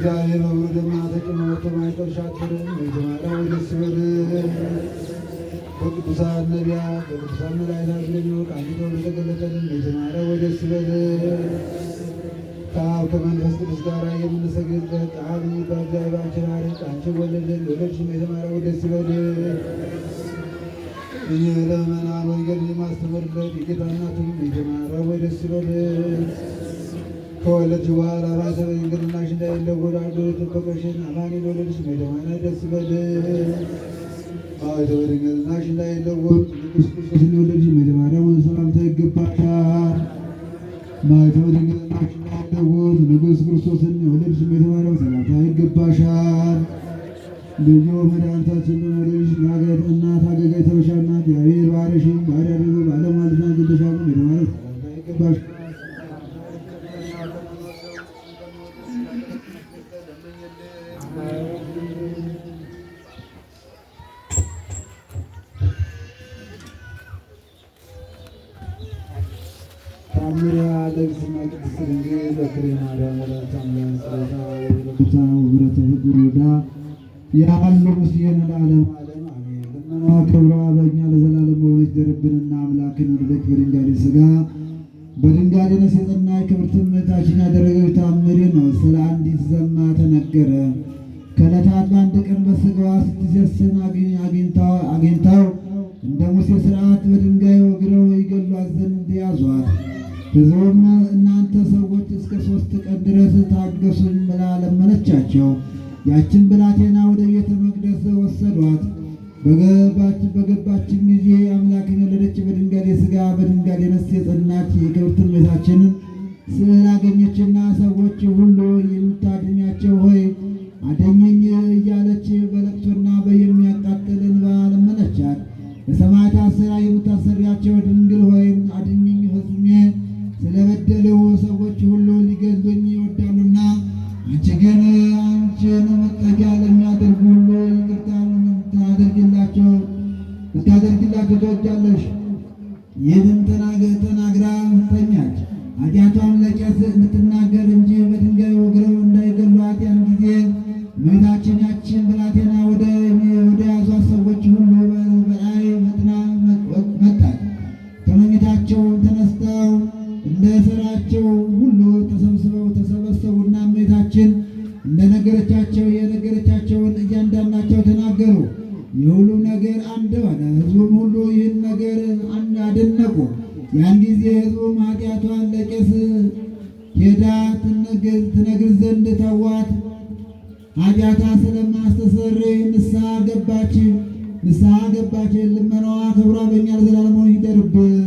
እግዚአብሔር በብሩህ ደመና ተጭኖ መጥቶ ማኅፀንሽ አደረ። እመቤተ ማርያም ሆይ ደስ ይበልሽ። በቅዱሳን ነቢያት በቅዱሳን መላእክት ስለሚወቅ አንቺ ተብሎ የተገለጠልን እመቤተ ማርያም ሆይ ደስ ይበልሽ። ከአብ ከመንፈስ ቅዱስ ጋር የምንሰግድለት አብ የሚባል እግዚአብሔር በአንቺ ባረክ አንቺን ወለደን የወለድሽ እመቤተ ማርያም ሆይ ደስ ይበልሽ። እኔ ለምእመናን ወንጌልን የማስተምርበት የጌታ እናቱ እመቤተ ማርያም ሆይ ደስ ይበልሽ። ከወለድሽ በኋላ ማኅተመ ድንግልናሽ እንዳይለወጥ አድርጎ የጠበቀሽን አማኑኤል የወለድሽ እመቤተ ማርያም ደስ ይበልሽ። ማኅተመ ድንግልናሽ እንዳይለወጥ ንጉሥ ክርስቶስን የወለድሽ እመቤተ ማርያም ሆይ ሰላምታ ይገባሻል። ማኅተመ ድንግልናሽ እንዳይለወጥ ንጉሥ ክርስቶስን የወለድሽ እመቤተ ማርያም ሰላምታ ይገባሻል። ልዩ መድኃኒታችን በመውለድሽ እናት አገልጋይ ተብለሻልና እግዚአብሔር ባሪያሽን ባሪያ አድርጎ ባለሟልነት አግኝተሻል። እመቤተ ማርያም ሰላምታ ይገባሻል። ታምራ ለእግዝእትነ ቅድስት ድንግል በክሬ ማርያም ወላዲተ አምላክ ጸሎታ ወበረከታ ወምሕረተ ፍቅር ወዳ ያሉ ምስሌነ ለዓለመ ዓለም አሜን። ልመናዋ ክብሯ በእኛ ለዘላለም በእውነት ይደርብንና አምላክን ወለደች በድንጋሌ ሥጋ በድንጋሌ ነፍስ የጸናች ክብርት እመቤታችን ያደረገች ታምር ነው። ስለ አንዲት ዘማ ተነገረ። ከዕለታት በአንድ ቀን በሥጋዋ ስትሴስን አግኝታው እንደ ሙሴ ሥርዓት በድንጋይ ወግረው ይገሏት ዘንድ ያዟት። ሕዝቡም እናንተ ሰዎች እስከ 3 ቀን ድረስ ታገሱኝ ብላ ለመነቻቸው። ያችን ብላቴና ወደ ቤተ መቅደስ ወሰዷት። በገባችም ጊዜ አምላክን የወለደች በድንጋሌ ሥጋ በድንጋሌ ነፍስ የጸናች የክብርት እመቤታችንን ስዕል አገኘችና ሰዎች ሁሉ የምታድኛቸው ሆይ አድኚኝ እያለች በለቅሶና በሚያቃጥል እንባ ለመነቻት። በሰማዕታት ሥራ የምታሰሪያቸው ድንግል ሆይ አድኚኝ፣ ፈጽሜ ስለበደልሁ ሰዎች ሁሉ ሊገድሉኝ ይወዳሉና፣ አንቺ ግን አንቺን መጠጊያ ለሚያደርጉ ሁሉ ይቅርታን ልታደርጊላቸው ትወጃለሽ። ይህንም ተናግራ ተኛች። ኃጢአቷን ለቄስ እንድትናገር እንጂ በድንጋይ ወግረው እንዳይገሏት። ያን ጊዜ እመቤታችን ያችን ብላቴና ወደ ያዟት ሰዎች ሁሉ በራእይ ፈጥና መጣች። ከመኝታቸው ተነስተው እንደ ሥራቸው ሁሉ ተሰብስበው ተሰበሰቡና እመቤታችን እንደነገረቻቸው የነገረቻቸውን እያንዳንዳቸው ተናገሩ። የሁሉም ነገር አንድ ሆነ። ሕዝቡም ሁሉ ይህን ነገር አደነቁ። ያን ጊዜ ሕዝቡም ኃጢአቷን ለቄስ ሄዳ ትነግር ዘንድ ተዋት። ኃጢአቷ ስለማስተሰርይ ንስሐ ገባች። ንስሐ ገባች። ልመናዋ ክብሯ በእኛ ለዘላለሙ ይደርብን።